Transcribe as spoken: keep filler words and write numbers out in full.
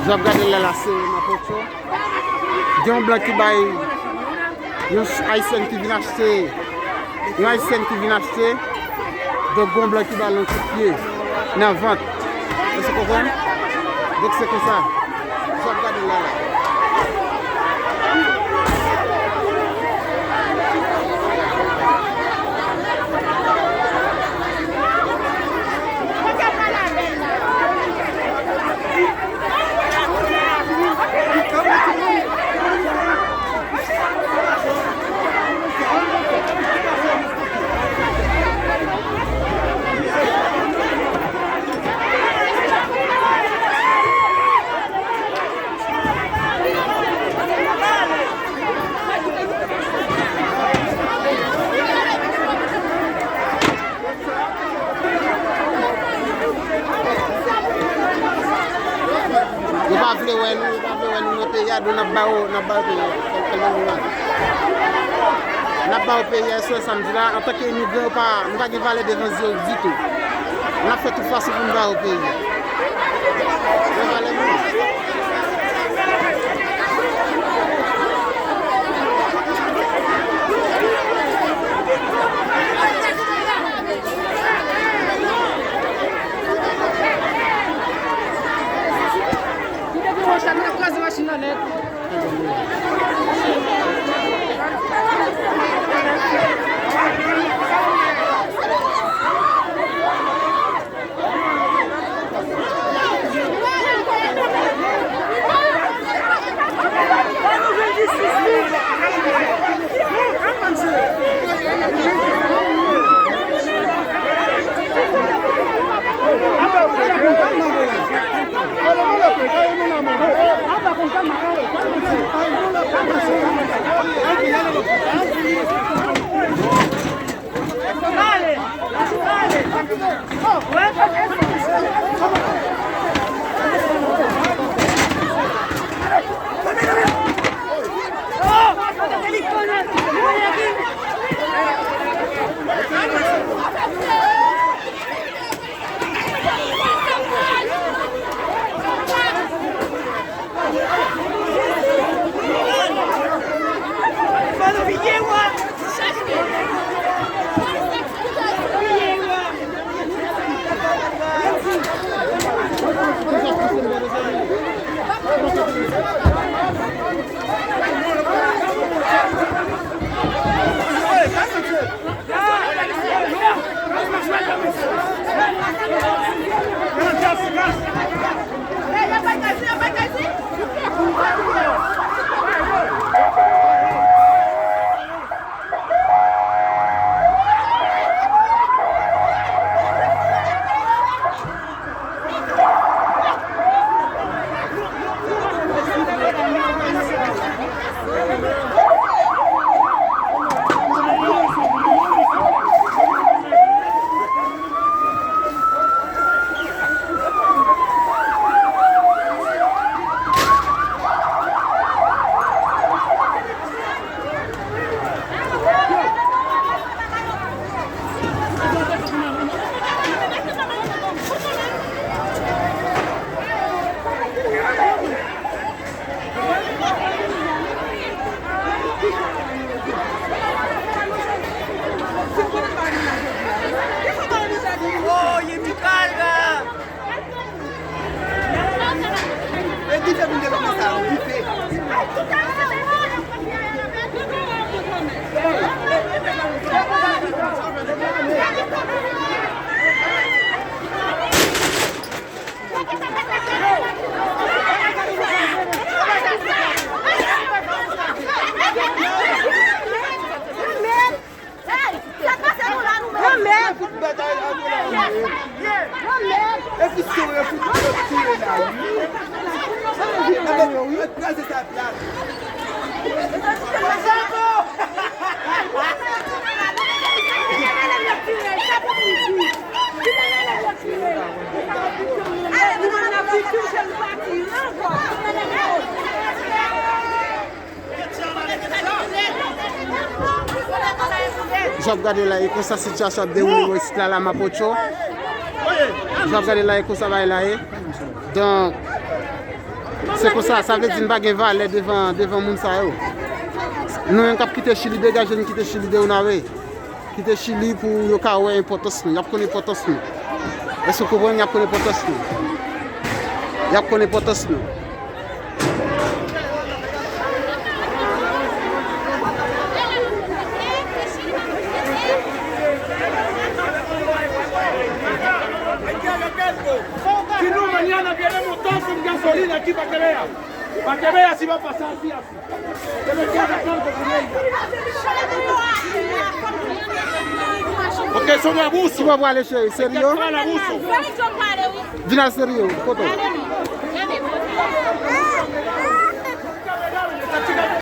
W ap gade lè la se Mapocho. Gen yon blan ki bay yon ayisyèn ki vin achte, yon ayisyèn ki vin achte, donk gen yon blan ki ba l yon kout pye nan vant. Èske w konprann? Donk se konsa. W ap gade lè la. Yo pa vle wè nou, yo pa vle wè nou nan peyi a, donk n ap ba yo, n ap ba yo peyi a. N ap ba yo peyi a, sou sa m di la, antanke imigran, yo pa, nou pa gen valè devan zye yo ditou. N ap fè tout fason pou n ba yo peyi a. Yo valè moun. Kite gen yon chat, nou t ap kraze machin nan nèt. Jan w ap gade la, e konsa sitiyasyon ap dewoule bò isit la, la Mapocho. Jan w ap gade la, e konsa bagay la ye. Donk, Se konsa, sa vle di n pa gen valè devan, devan moun sa yo. Nou menm k ap kite Chili, degaje n kite Chili de una vez. Kite Chili pou yo ka wè enpòtans nou. Y ap konn enpòtans nou. Èske w konprann? Y ap konn enpòtans nou. Y ap konn enpòtans nou. Si no, mañana tenemos tanto en gasolina aquí para que vea. Para que vea si va a pasar así, así. Tenemos que arrancar con ella. Porque son abusos. Ki bò w prale, cheri? Serye? Vin al serye. Kote w?